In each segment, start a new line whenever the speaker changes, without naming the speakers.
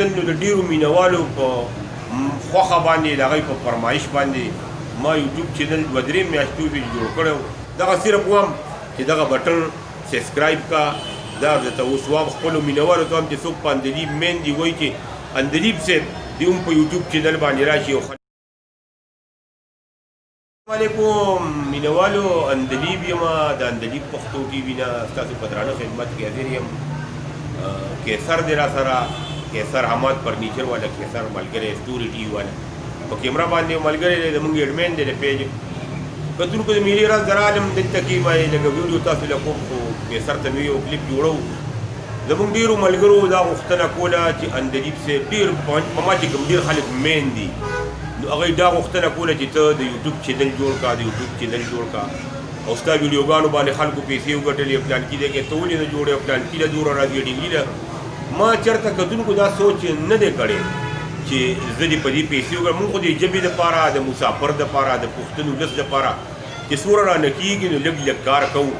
نن نو د ډیرو مینوالو په خوښه باندې، د هغوی په فرمایش باندې ما یوټیوب چینل دوه درې میاشتې وشوې چې جوړ کړی و. دغه صرف وایم چې دغه بټن سبسکرایب کا. دا درته اوس وایم خپلو مینوالو ته هم چې څوک په اندلیب مین دي، وایي چې اندلیب صاحب دې هم په یوټیوب چینل باندې راشي او علیکم مینوالو، اندلیب یم، د اندلیب پښتو ټي وي نه ستاسو په درانه خدمت کې حاضر یم. قیصر دی را سره، قیصر حماد فرنیچر والا قیصر ملګری، ستوري ټي وي والا په کیمره باندې ملګری دی، زمونږ اډمین دی د پیج. کتونکو، د میلې راز درالم دلته کې ما یې لږه ویډیو تاسو له کوم، خو قیصر ته مې یو کلیپ جوړو. زمونږ ډېرو ملګرو دا غوښتنه کوله چې اندلیب صاحب، ډېر په ما چې کوم ډېر خلک مین دي، نو هغوی دا غوښتنه کوله چې ته د یوټیوب چینل جوړ کا، د یوټیوب چینل جوړ کا او ستا ویډیوګانو باندې خلکو پیسې وګټلې، پلانکي دی کې ته ولې نه جوړې او پلانکي له دومره راځي ډیګري له. ما چېرته کتونکو دا سوچ نه دی کړی چې زه دې په دې پیسې وګټم. مونږ خو د ژبې دپاره، د مسافر دپاره، د پښتون ولس دپاره چې څومره رانه کېږي نو لږ لږ کار کوو.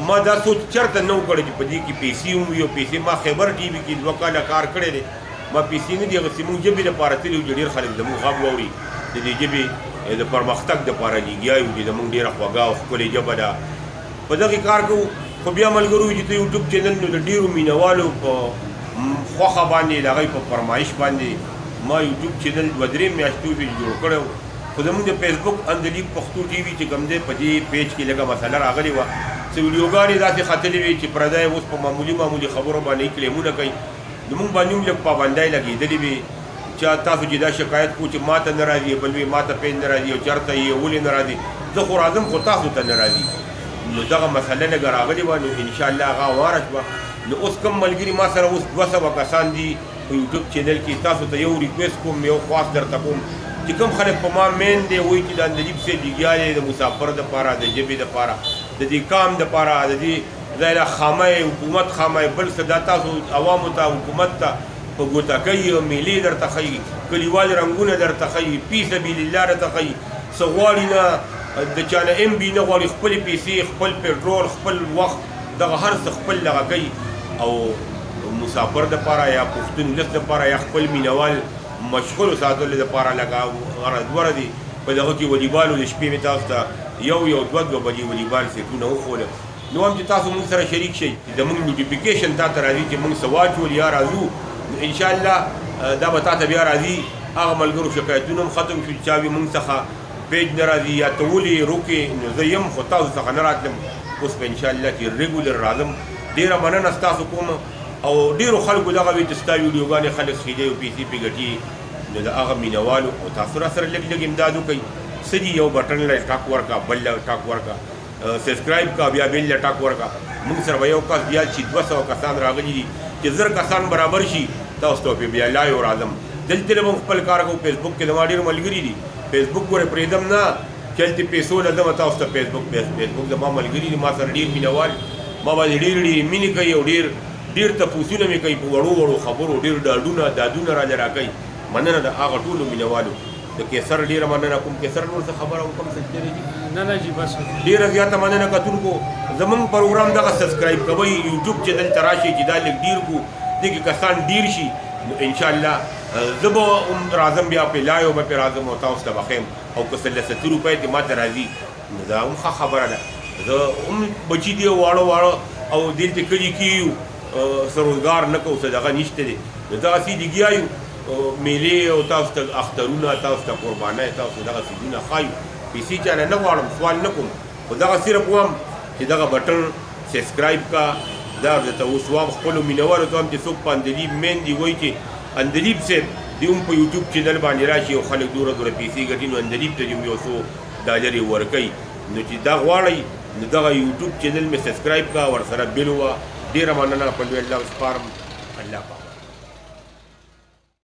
ما دا سوچ چرته نه وکړ چې په دې کې پیسې هم وي او پیسې. ما خیبر ټي وي کې 2 کاله کار کړی دی، ما پیسې نه دي اخیستې. موږ ژبې لپاره تللي یو چې ډېر خلک زموږ غږ واوري، د دې ژبې د پرمختګ دپاره لګیا یو چې زموږ ډېره خوږه او ښکلې ژبه ده، په دغې کار کوو. خو بیا ملګرو چې ته یوټیوب چینل، نو د ډېرو مینوالو په خوښه باندې، د هغوی په فرمایش باندې ما یوټیوب چینل دوه درې میاشتې وشوې چې جوړ کړی و. خو زموږ د فیسبوک اندلیب پښتو ټي وي چې کوم دی، په دې پیج کې لږه مسله راغلې وه. څه ویډیوګانې داسې ختلې وې چې پردی اوس په معمولي معمولي خبرو باندې کلیمونه کوي، نو موږ باندې هم لږ پابندۍ لګېدلې وې. چا تاسو چې دا شکایت کو چې ماته نه راځي، بل وی ماته پیج نه راځي او چېرته یې ولې نه راځي، زه خو راځم خو تاسو ته نه راځي، نو دغه مسله لږه راغلې وه. نو انشاءالله هغه هواره شوه. نو اوس کوم ملګري ما سره اوس 200 کسان دي په یوټیوب چینل کې، تاسو ته یو ریکویسټ کوم، یو خواست درته کوم چې کوم خلک په ما مین دی، وایي چې د اندلیب صاحب لګیا دی د مسافر دپاره، د ژبې دپاره، د دې کام دپاره، د دې ځای له خامه حکومت خامه بل څه، دا تاسو عوامو ته حکومت ته په ګوته کوي، میلې درته ښیي، کلیوال رنګونه درته ښیي، فی سبیل الله درته ښیي، څه غواړي نه، د چا نه ایم بي نه غواړي، خپلې پیسې، خپل پټرول، خپل وخت، دغه هر څه خپل دغه کوي او مسافر د پاره یا پښتون ولس د پاره یا خپل مینوال مشغول ساتلو د پاره. لکه غرض 2 ورځې په دغه کې والیبال، د شپې مې تاسو ته یو یو 2 2 بجې والیبال سیټونه وښوله. نو هم چې تاسو موږ سره شریک شئ چې زموږ نوټیفیکیشن تا ته راځي چې موږ څه واچول یا راځو، نو انشاءالله دا به تا ته بیا راځي. هغه ملګرو شکایتونه هم ختم شو چې چا وي موږ څخه پیج نه راځي یا ته ولې روکې. نو زه یم خو تاسو څخه نه راتلم، اوس به انشاءالله چې ریګولر راځم. ډېره مننه ستاسو کوم او ډېرو خلکو دغه وي چې ستا ویډیوګانې خلک خیدي او پیسې پرې ګټي. نو د هغه مینوالو او تاسو را سره لږ لږ امداد وکړئ. څه دي، یو بټن له ټک ورکړه، بل له ټک ورکړه، سبسکرایب کا، بیا بل له ټک ورکړه، موږ سره به یو کس زیات شي. 200 کسان راغلي دي، چې 1000 کسان برابر شي تاسو ته بیا لایو راځم. دلته به خپل کار کوو. فیسبوک کې زما ډېر ملګري دي، فیسبوک ګوره پرېږدم نه چې هلته پیسو له ځمه تاسو ته. فیسبوک زما ملګري دي، ما سره ډېر مینهوال، ما باندې ډېر ډېرې مینې کوي او ډېر ډېر تپوسونه مې کوي، په وړو وړو خبرو ډېر ډاډونه دادونه راله راکوي. مننه د هغه ټولو مینهوالو. د قیصر ډېره مننه کوم. قیصر، نور څه خبره وکړم؟ څه شته دي؟
نه نه جی، بس.
ډېره زیاته مننه کتونکو. زمونږ پروګرام دغه سبسکرایب کوئ، یوټیوب چینل ته راشئ چې دا لږ ډېر کړو، دې کې کسان ډېر شي، نو انشاءالله زه به هم راځم، بیا په لایو به پرې راځم او تاسو ته به ښیم. او که څه لستی روپۍ دې ماته راځي نو دا هم ښه خبره ده. زه هم بچي دي واړه واړه او دلته کلي کې یو، څه روزګار نه کوو، څه دغه نشته دی، نو دغسې لګیا یو، میلې او تاسو ته اخترونه، تاسو ته قربانۍ، تاسو ته دغه څیزونه ښایو. پیسې چا نه غواړم، سوال نه کوم، خو دغه صرف وایم چې دغه بټن سبسکرایب کا. دا درته اوس وایم خپلو مینوالو ته هم چې څوک په اندلیب مین دي، وایي چې اندلیب صاحب دې هم په یوټیوب چینل باندې راشي او خلک دومره دومره پیسې ګټي، نو اندلیب ته دې هم یو څو ډالرې ورکوي. نو چې دا غواړئ نو دغه یوټیوب چینل مې سبسکرایب کا، ورسره بیل وه. ډېره مننه، په لوی الله سپارم. الله پاک.